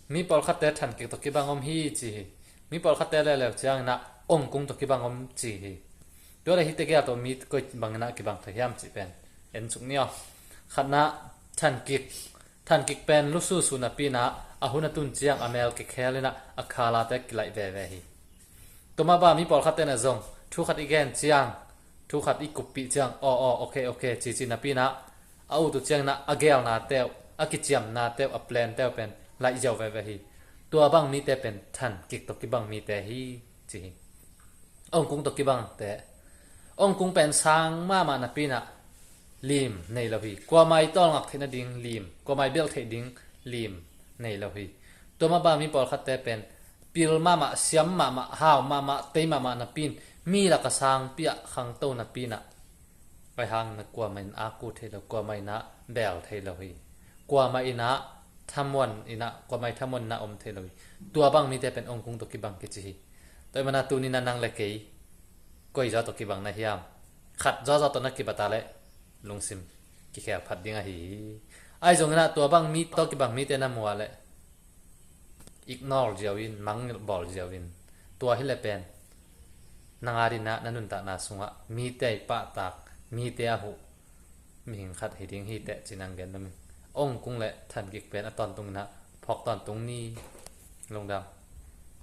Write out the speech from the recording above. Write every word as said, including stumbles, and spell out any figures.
Mi pawlkhatte thankik tawh kibang om hi ci hi. Mi pawlkhatte leuleu ciangin ah ongkung tawh kibang om ci hi. Tua le hihte gel tawh mi koi bangin ah kibang thei hiam cih pen en suk ni aw. Khatna, thankik. Thankik pen lususu napi-in ah a hun a tun ciang a mel kikhel in ah a khalate kilaih veve hi. Tua mah bang mi pawlkhatte na zong thu khat i gen ciang, thu khat i kuppih ciang, aw aw, ok ok cici napi-in ah a ut uh ciangin ah a gelnate uh, a kiciamnate uh, a plante uh pen laih ziau veve hi. Tua bang mite pen thankik tawh kibang mite hi ci hi. Ongkung tawh kibangte, ongkung pen sang mahmah napi-in ah lim nei lo hi. Kuamah i tawlngak theih nading lim, kuamah i belh theih ding lim nei lo hi. Tua mah bang mi pawlkhatte pen pil mahmah, siam mahmah, hau mahmah, tei mahmah napi-in, mi lak a sangpi ah khangto napi-in ah, pai hangin ah kuamah in a kut thei lo, kuamah in ah belh thei lo hi. Kuamah in ah thamuan in ah, kuamah i thamuan in ah om thei lo hi. Tua bang mite pen ongkung tawh kibang kici hi. Tua ahih manin ah tuni-in ah nang le kei koi zaw tawh kibang na hiam? Khat zawzaw tawh na kibat a leh lungsim kikhel phat ding ahi hi. Ahi zongin ah tua bang mi tawh kibang mite na mu a leh ignore ziau in, mangngilh bawl ziau in. Tua hi leh pen nang adingin ah na nuntakna sungah mite i pahtak, mite a huh mihing khat hi ding hi teh ci-in ah gen nuam ing. Ongkung le thankik pen a tawntungin ah phawk tawntung ni. Lungdam.